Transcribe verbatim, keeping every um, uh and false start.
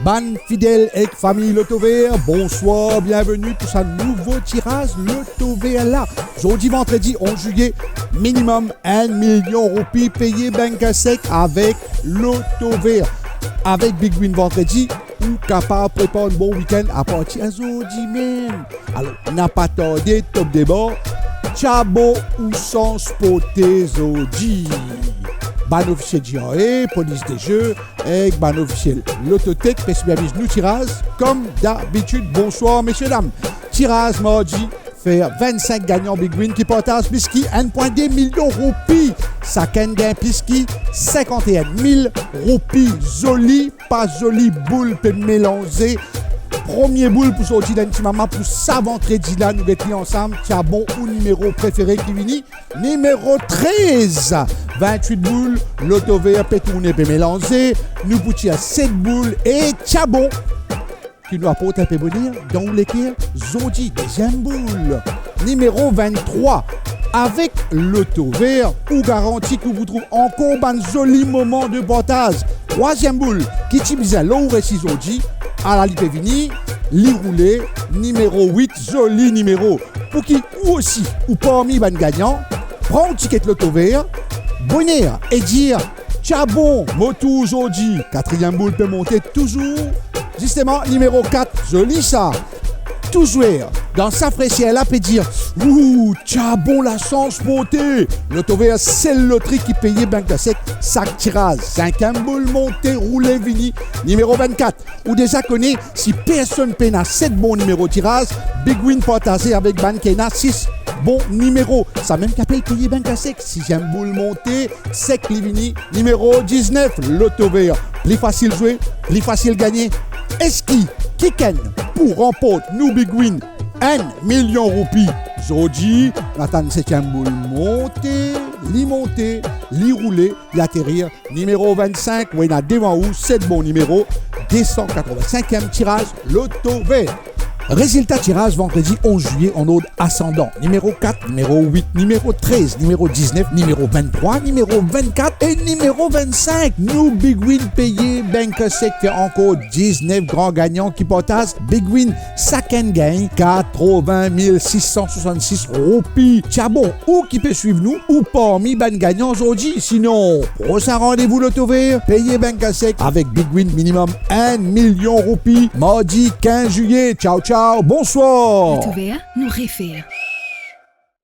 Bann fidel ek fami Lotover, bonswar, bienveni pou sa nouvo tiraz Lotover la. Zordi vandredi onz zilie, minimem enn milion roupi peye bank sek avek Lotover. Avek Big Win vandredi, ou kapav prepar enn bon wikenn apartir zordi mem. Alor, napa tarde, top depar, Tiabon ou sans porte zordi. Bann ofisie G R A, polis de zeu, ek bann ofisie Lottotech pe siperviz nou tiraz, kom dabitid. Bonswar, mesie dam. Tiraz mardi fer vennsink gagnan Big Win ki partaz plis ki enn pwin de milion roupi. Sakenn gagn plis ki sinkant-e-enn mil roupi. Zoli, pa zoli, boul pe melanze. Premie boul pou sorti dan enn ti moman pou sa vandredi la, nou get li ansam. Tiabon ou nimero prefere ki vini? Nimero trez. Vintwit boul, Lotover pe tourne, pe melanze. Nou pou tir set boul e Tiabon ki nou aport enpe boner dan ou leker zordi. Deziem boul, nimero venntrwa. Avek Lotover, ou garanti ki ou pou trouv ankor bann zoli moman de partaz. Trwaziem boul, ki ti bizin lor ou resi zordi, ala li pe vini, li roule, nimero wit, zoli nimero. Pou ki ou osi ou parmi bann gagnan, pran ou tiket Lotover boner e dir, "Tiabon, mo tour zordi." Katriem boul pe monte touzour, zisteman, nimero kat, zoli sa. Tou zwer dan sa freser la pe dir, "Ou, Tiabon lasans porte." Lotover, sel lotri ki peye bank sek sak tiraz. Sinkiem boul monte, roule, vini, nimero vennkat. Ou deza kone, si personn pena set bon nimero tiraz, Big Win partaze avek bann ki ena sis bon nimero. Samem ki apel peye bank sek. Siziem boul monte, sek li vini, nimero diznef. Lotover, pli fasil zwe, pli fasil gagne. Eski kikenn pou ranport nou Big Win enn milion roupi? Zordi, nou atann setiem boul monte, li monte, li roule, li aterir. Nimero vennsink, ou ena devan ou set bon nimero, de san katrevinsinkiem tiraz Lotover. Rezilta tiraz vandredi onz zilie an ord asandan: nimero kat, nimero wit, nimero trez, nimero diznef, nimero venntrwa, nimero vennkat e nimero vennsink. Nou Big Win peye bank sek fer ankor diznef gran gagnan ki partaz Big Win. Sakenn gagn katrevin mil sis san swasannsis roupi. Tiabon, ou ki pe swiv nou, ou parmi bann gagnan zordi. Sinon, prosin randevou Lotover, peye bank sek avek Big Win minimem enn milion roupi, mardi kinz zilie. Tchao, tchao, bonswar. Lotover, nou refer.